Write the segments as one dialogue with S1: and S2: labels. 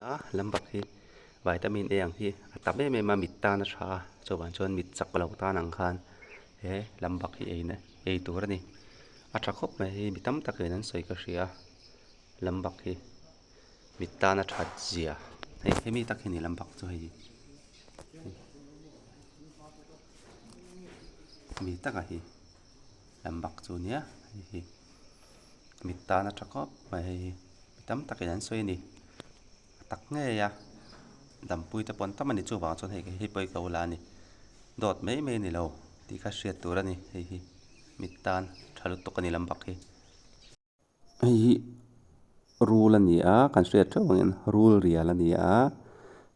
S1: A lambak hi vitamin A ang hi a tam em em a mit tan a tha a chuvang chuan mit chak lo tan ang khan he lambak hi ei na ei tur a ni a tha khawp mai hei mi tam takin an sawi ka hria lambak hi mit tan a that zia hei hemi tak hi a ni lambak chu hei mi taka hi lambak chu a nia hei hi mit tan a tha khawp mai hei hi. Mi tam takin an sawi a ni. A tak ngei a, dampui te pawh an tam a ni. Chuvang chuan hei hei pawh hi ka ula a ni. Dawt mai mai a ni lo tih kha hriat tur a ni. Hei hi mit tan tha lutuk a ni lam bak hi. Hei hi rul a ni a, kan hriat theuh angin rul rial a ni a.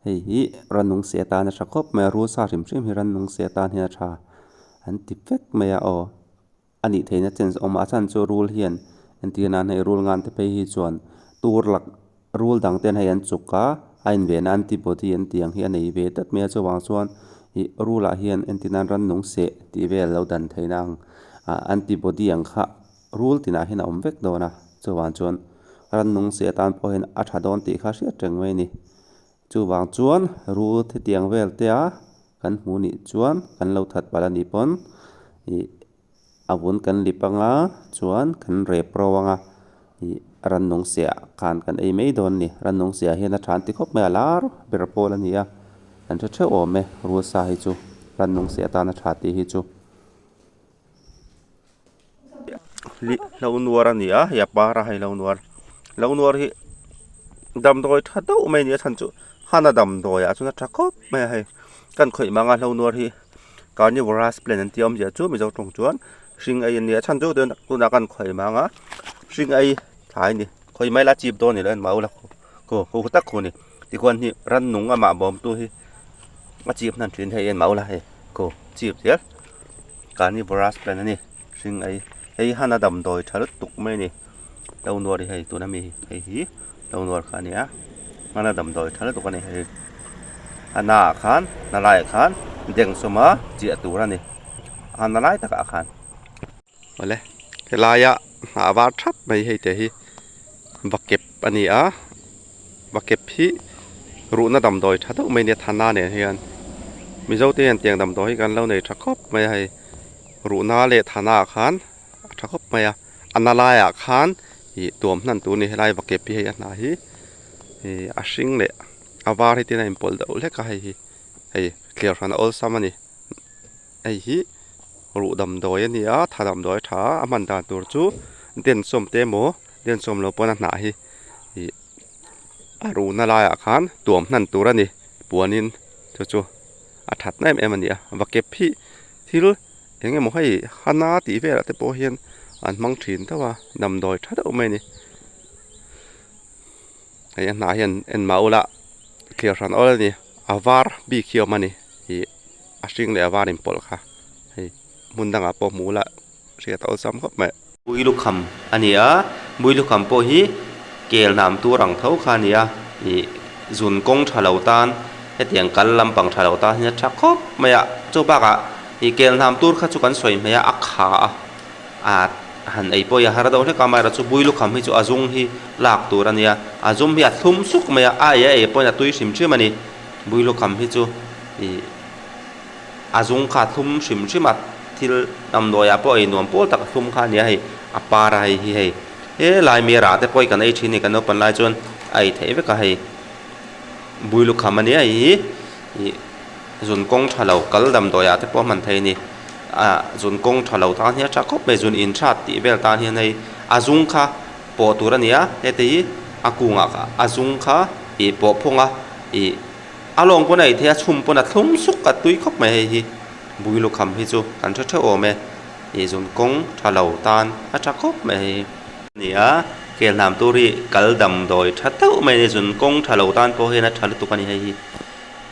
S1: Hei hi rannung seh atan a tha khawp mai a, rul sa hrim hrim hi rannung seh atan hian a tha an ti vek mai a aw. A nih theihna chance a awm a, a chhan chu rul hian entir nan hei rul ngan te phei hi chuan tur lak rul dang ten hei an chuk a, a invenna antibody an tih ang hi a nei ve tlat mai a, chuvang chuan ih rul ah hian entir nan rannung seh tih vel lo dan theihna ang ah antibody ang kha rul tinah hian a awm vek dawn a, chuvang chuan rannung seh atan pawh hian a tha dawn tih kha hriat reng mai a ni. Chuvang chuan rul hetiang vel te a kan hmuh nih chuan kan lo that palh a nih pawn ih a vun kan lip anga chuan kan rep ro anga ih rannung siah khan kan ei mai dawn a ni. Rannung siah hian a than ti khawp mai a lar ber pawl a ni a kan hre theuh awm e rul sa hi chu rannung siah atana tha tih hi chu. Hlo nuar a ni a hei a par a hei hlo nuar hlo nuar hi damdawi tha deuh mai a ni a chhan chu hana damdawi ah chuan a tha khawp mai a hei kan khawih mang a hlo nuar hi carnivorous plant an tih awmzia chu mizo tawng chuan hring ei a ni a chhan chu tunah kan khawih mang a hring ei thlai a ni khawih mai la chip dawn ni lo en mau la khu khu tak khu a ni tikhuan hi rannung amah bawmtu hi a chip hnan thin hei en mau la hei khu chip zel. Carnivorous plant a ni hring ei hei han a damdawi tha lutuk mai a ni lo nuar hi hei tuna mi hei hi lo nuar kha a ni a hmana damdawi tha lutuk a ni hei a naah khan na laiah khan dengsawm a chiah tur a ni a na lai takah khan awle helaia hnah var thap mai hei te hi bakep a ni a. Bakep hi ruhna damdawi tha deuh mai a nia thana nen hian Mizo te hian tiang damdawi hi kan lo nei tha khawp mai a hei ruhna leh thana ah khan a tha khawp mai a a na laiah khan ih tuam hnan tur a ni helai bakep hi hei a hna hi ih a hring leh a var hi tin a inpawlh deuh hlek a hei hi hei thliar hran a awlsam a ni hei hi ruh damdawi a ni a tha damdawi a tha a a hman dan tur chu densawm te emaw densawm lo pawn a hnah hi. Ih a ruhna laiah khan tuam hnan tur a ni puanin chu chu a that na em em a ni a va kep hi thil eng emaw hei hana tih velah te pawh hian an hmang thin deuh a damdawi tha deuh mai a ni hei a hnah hian en mah ula thliar hran awl a ni a var bik hi a awm a ni ih a hring leh a var inpawlh kha hei hmun dangah pawh hmuh ula. Hriat a awlsam khawp mai. Bui lukham a ni a, bui lukham pawh hi kel hnam tur ang tho kha a ni a, ih zun kawng tha lo tan hetiang kal lampang tha lo tan hian a tha khawp mai a, chu bakah ih kel hnam tur kha chu kan sawi hmeh a, a kha a, ah han ei pawh hi a har deuh hlek a, amaherawhchu chu bui lukham hi chu a zung hi lak tur a ni a, a zum hi a thlum suk mai a, a ei a ei pawhin a tui hrim hrim a ni, bui lukham hi chu ih. A zung kha a thlum hrim hrim a, thil damdawiah pawh ei nuam pawl tak a thlum kha a nia hei, a par a hei hi hei helai mi rah te pawh hi kan ei thin a ni kan naupan lai chuan a ei theih vek a hei bui lukham a nia hei hi ih zun kawng tha lo kal damdawiah te pawh a hman theih a ni ah zun kawng tha lo tan hian a tha khawp mai zun in that tih vel tan hian hei a zung kha pawh tur a ni a heti hi a kungah a zung kha ih pawh phung a ih. A lawng pawn a ei thei a, chhum pawn a thlum suk a tui khawp mai hei hi. Bui lukham hi chu kan hre theuh awm e. Ih zun kawng tha lo tan a tha khawp mai hei hi. Ni a, kel hnam tur hi kal damdawi tha deuh mai a ni. Zun kawng tha lo tan pawh hian a tha lutuk a ni hei hi.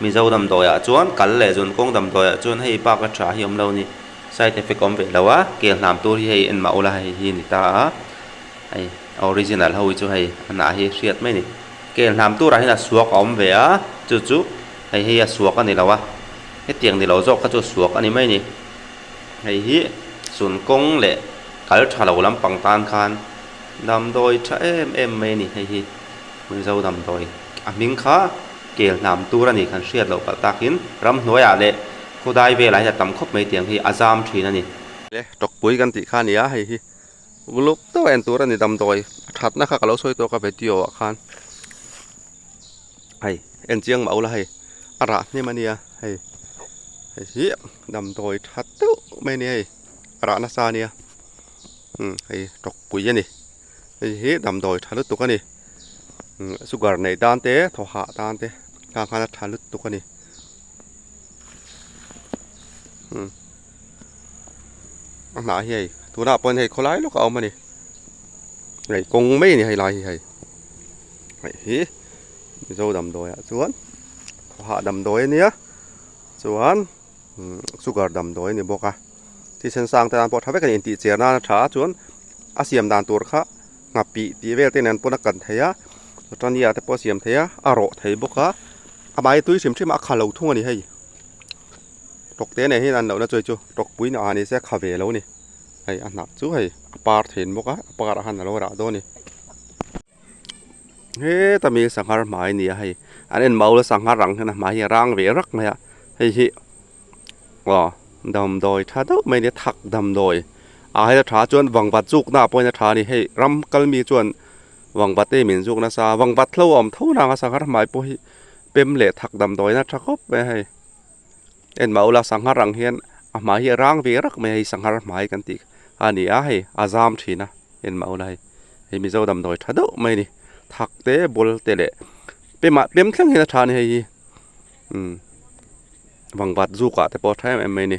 S1: Mizo damdawi ah chuan kal leh zun kawng damdawi ah chuan hei bak a tha hi awm lo a ni. Side effect awm ve lo a, kel hnam tur hi hei en mah ula hei hi a ni ta a. Hei original ho hi chu hei a hnah hi hriat mai a ni. Kel hnam turah hian a suak a awm ve a, chu chu hei hi a suak a ni lo a, hetiang ni lo zawk kha chu a suak a ni mai a ni. Hei hi zun kawng leh kal tha lo lampang tan khan damdawi tha em em mai a ni hei hi Mizo damdawi. A hming kha kel hnam tur a ni kan hriat loh palh takin ramhnuaiah leh khawdai velah hian a tam khawp mai tiang hi a zam thin a ni. Le tawkpui kan tih kha a ni a hei hi uluk deuh a en tur a ni damdawi a thatna kha ka lo sawi tawk a video ah khan hei en chiang mah ula hei a rah hnem a nia hei hei hi damdawi tha deuh mai a ni hei a rah nasa a nia umm hei tawkpui a ni. Hei hi damdawi tha lutuk a ni sugar neih tan te thaw hah tan te khang khan a tha lutuk a ni a hnah hi hei tunah pawh hei khawlai lawk a awm a ni hei kawng mai a ni hei lai hi hei hei hi mizo damdawi ah chuan thaw hah damdawi a nia chuan sugar damdawi a ni bawk a thisen sang te tan pawh tha vek a ni intih cher nan a tha a chuan. A siam dan tur kha nghapih tih vel te nen pawn a kan thei a tania te pawh a siam thei a a rawh thei bawk a a mahni tui hrim hrim a a kha lo thung a ni hei tawk te nen hian an lohna chu hei chu tawkpui na ah ni se a kha ve lo a ni hei a hnah chu hei a par then bawk a a par ah khan a lo rah dawn a ni heta mi sanghar hmai a ni a hei an en maul a sanghar ang hian a hmai hi a rang ve rak mai a hei hi. Aw damdawi tha deuh mai a nia thak damdawi ah hian a tha chuan vangvat zukna ah pawhin a tha a ni hei ram kal mi chuan vangvat te min zuk nasa a vangvat hlo a awm tho nang a sanghar hmai pawh hi pem leh thak damdawi in a tha khawp mai a hei en mah ula sanghar ang hian a hmai hi a rang ve rak mai a hei sanghar hmai kan tih a ni a hei a zam thin a en mah ula hei hei mizo damdawi tha deuh mai a ni thak te bawl te leh pemah pem thleng hian a tha a ni hei hi umm. Vangvat zukah te pawh a tha em em mai a ni.